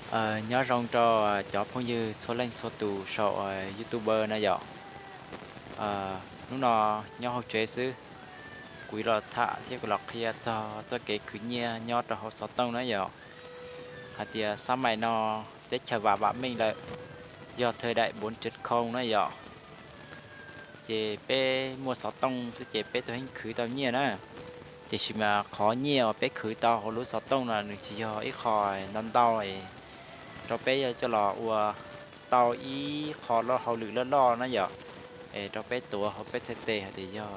Nyob zoo rau cov phooj ywg txhua leej txhua tus saum YouTube na yom. Hnub no nyob hauv tsev xwb, kuv los tham thiab kuv los qhia txog txoj kev khwv nyiaj nyob rau hauv xov tooj na yom. Hais tias xab mais no teb chaws vam vam meej lawm, yog thời đại bốn chấm không na yom. Ces peb muaj xov tooj xwb ces peb tuaj yeej khwv tau nyiaj na. Tiam sis mas qhov nyiaj uas peb khwv tau hauv lub xov tooj no nws tsis yog ib qho ntau ntau rau peb coj los ua tau ib qho hauj lwm loj loj na yom. Es rau peb tuav hauv peb txhais tes hais tias yog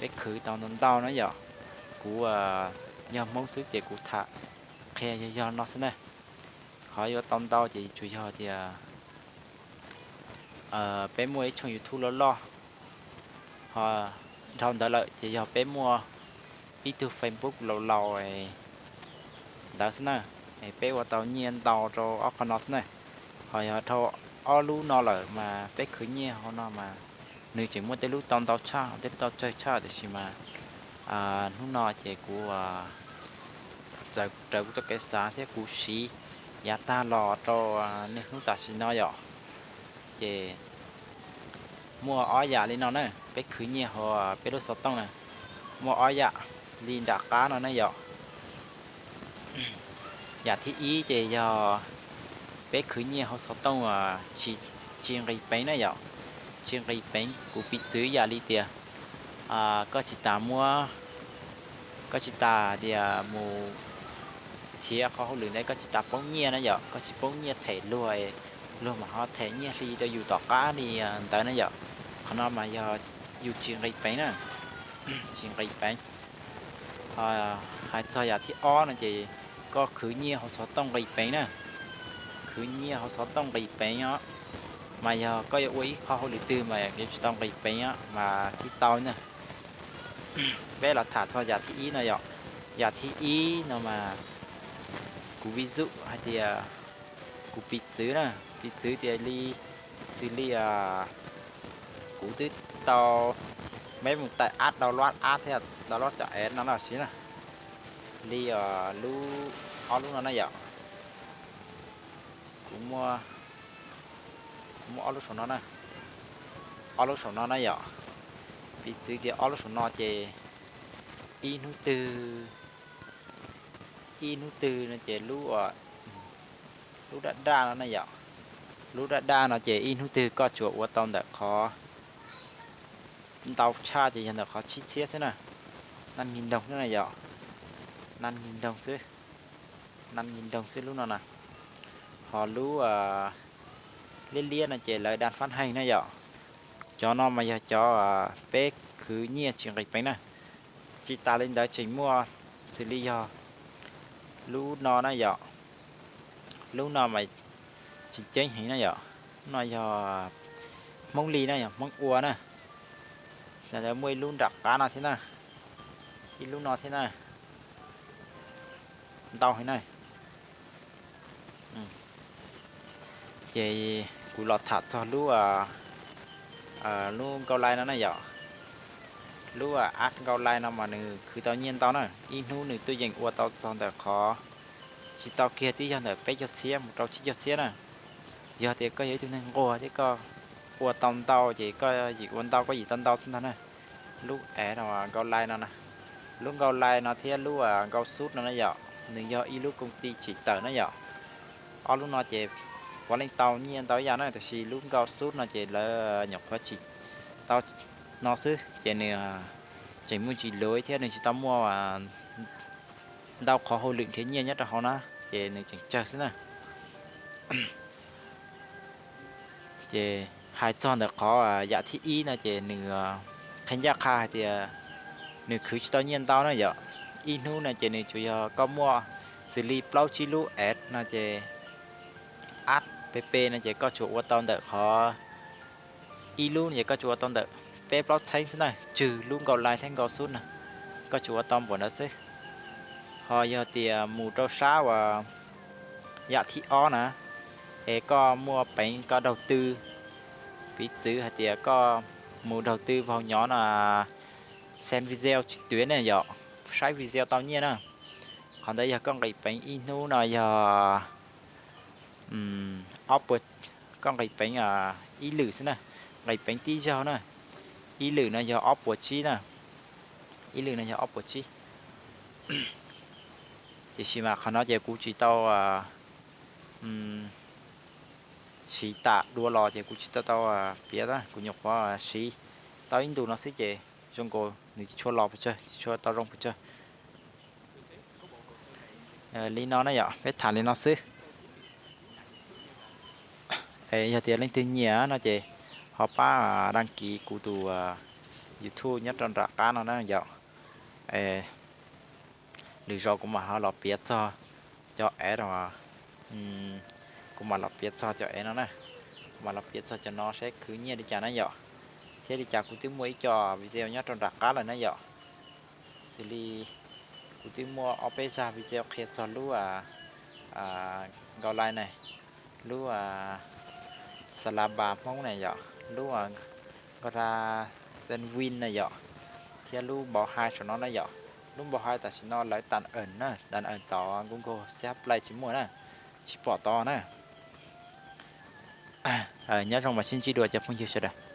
peb khwv tau ntau ntau na yom. Kuv yog Hmoob xwb ces kuv tham qhia yog yog no xwb na. Qhov yuav tau ntau ces tsuas yog tias peb muaj ib tshooj YouTube loj loj, ho dhau ntawd lawm ces yog peb muaj ib tug Facebook laus laus ntawd xwb na. Peb ua tau nyiaj ntau rau ob qho no xwb na. Ho yog dhau ob lub no lawm mas peb khwv nyiaj hauv no mas nws tseem muaj tej lub tau ntau tshaj, tej tau tsawg tshaj, tiam sis mas hnub no ces kuv txawm raws kuv txoj kev xav thiab kuv siv yav tag los rau niaj hnub tam sim no yom. Ces muaj ob yam li no na, peb khwv nyiaj hauv peb lub xov tooj na, muaj ob yam li nram qab no na yom. Yam thib ib ces yog peb khwv nyiaj hauv xov tooj tsis, tsis nqis peev na yom. Tsis nqis peev, kuv piv txwv yam li tias koj tsis tas muab, koj tsis tas tias mus nrhiav qhov hauj lwm ntawd koj tsis tas poob nyiaj na yom, koj tsis poob nyiaj them luag, luag mam ho them nyiaj hli rau yus tom qab li ntawd na yom. Qhov no mas yog yus tsis nqis peev na, tsis nqis peev. Hais txog yam thib ob no ces koj khwv nyiaj hauv xov tooj nqis peev na, khwv nyiaj hauv xov tooj nqis peev os. Mas yog koj yuav ua ib qho hauj lwm twg mas yuav tsis tau nqis peev os mas thiaj tau na. Peb los tham txog yam thib ib no yom. Yam thib ib no mas kuv ví dụ hais tias, kuv piv txwv na, piv txwv tias li, xws li kuv twb tau, peb mus tải app download app thiab download cov app no na siv na. Li lub, ob lub no na yom. Kuv muaj, kuv muaj ob lub saum no na, ob lub saum no na yom. Piv txwv tias ob lub saum no ces ib hnub twg, ib hnub twg no ces lub, lub daj daj no na yom. Lub daj daj no ces ib hnub twg koj tsuas ua tau ntawm qhov ntau tshaj ces yog ntawm qhov tsib txhiab xwb na. Năm nghìn đồng xwb na yom, năm nghìn đồng xwb, năm nghìn đồng xwb lub no na. Ho lub liab liab no ces lawv đang phát hành na yom. Cov no mas yog cov peb khwv nyiaj tsis nqis peev na. Tsis tas li ntawd tseem muaj xws li yog lub no na yom. Lub no mas tsis ceeb heev na yom. No yog Hmoob li na, yog Hmoob ua na. Lawv muaj ib lub nram qab no thiab na, ib lub no thiab na, ntau heev na. Ces kuv los tham txog lub, lub Nkauj Lai no na yom. Lub app Nkauj Lai no mas nws khwv tau nyiaj ntau na, ib hnub nws tuaj yeem ua tau txog ntawm qhov tsis tau kiag twb yog ntawm peb caug txhiab mus rau tsib caug txhiab na. Yog tias koj yog ib tug neeg nquag thiab koj ua tau ntau ces koj yim ua ntau koj yim tau ntau xwb ntag na. Lub app no Nkauj Lai no na, lub Nkauj Lai no thiab lub Nkauj Xub no na yom, nws yog ib lub công ty tsim tawm na yom. Ob lub no ces puav leej tau nyiaj ntau ib yam na, tiam sis lub Nkauj Xub no ces lawv nyuam qhuav tsim tau no xwb ces nws tseem muaj ntsis luv thiab nws tsis tau muaj ntau qhov hauj lwm nrhiav nyiaj nyob rau hauv na, ces nws tseem tsawg xwb na. Ces hais txog ntawm qhov yam thib ib no ces nws qhia ncaj qha hais tias nws khwv tsis tau nyiaj ntau na yom. Ib hnub no ces nws tsuas yog koj muaj xws li plaub tsib lub app no ces app pp no ces koj tsuas ua tau ntawm qhov, ib lub no ces koj tsuas ua tau ntawm peb plaub txheeb xwb na, tswg lub Nkauj Lai thiab Nkauj Xub no koj tsuas ua tau npaum ntawd xwb. Ho yog tias mus rau sab uas yam thib ob na, es koj muaj peev koj đầu tư, piv txwv hais tias koj mus đầu tư vào nhóm no, xem video trực tuyến na yom, saib video tau nyiaj na. Qhov ntawd yog koj nqis peev ib hnub no yog ob puas, koj nqis peev ib lwm xwb na, nqis peev tib zaug na, ib lwm no yog ob puas tsib na, ib lwm no yog ob puas tsib. Tiam sis mas qhov no ces kuv tsis tau siv tam dua los ces kuv tsis tau tau piav, kuv nyuam qhuav siv tau ib ntus no xwb ces zoo nkaus nws tsis tshua los pes tsawg, tsis tshua tau zoo pes tsawg. Li no na yom, peb tham li no xwb. Yog tias leej twg nyiam no ces ho pab đăng ký kuv tus YouTube nyob rau nram qab no na yom. Lwm zaus kuv mam ho los piav txog cov ev no, kuv mam los piav txog cov ev no na, kuv mam los piav txog cov no saib khwv nyiaj li cas na yom. Thiab li cas kuv twb muaj ib co video nyob rau nram qab lawm na yom. Xws li kuv twb muaj ob peb zaj video qhia txog lub Nkauj Lais na, lub Xalaba Hmoob na yom, lub Nkauj Lais Ten Win na yom, thiab lub Npau Hais saum no na yom. Lub Npau Hais tam sim no lawv tạm ẩn na, tạm ẩn tod Google C H Play tsis muaj na, tsis pom tod na. Nyob zoo mas sib ntsib dua cov phooj ywg sawv daws.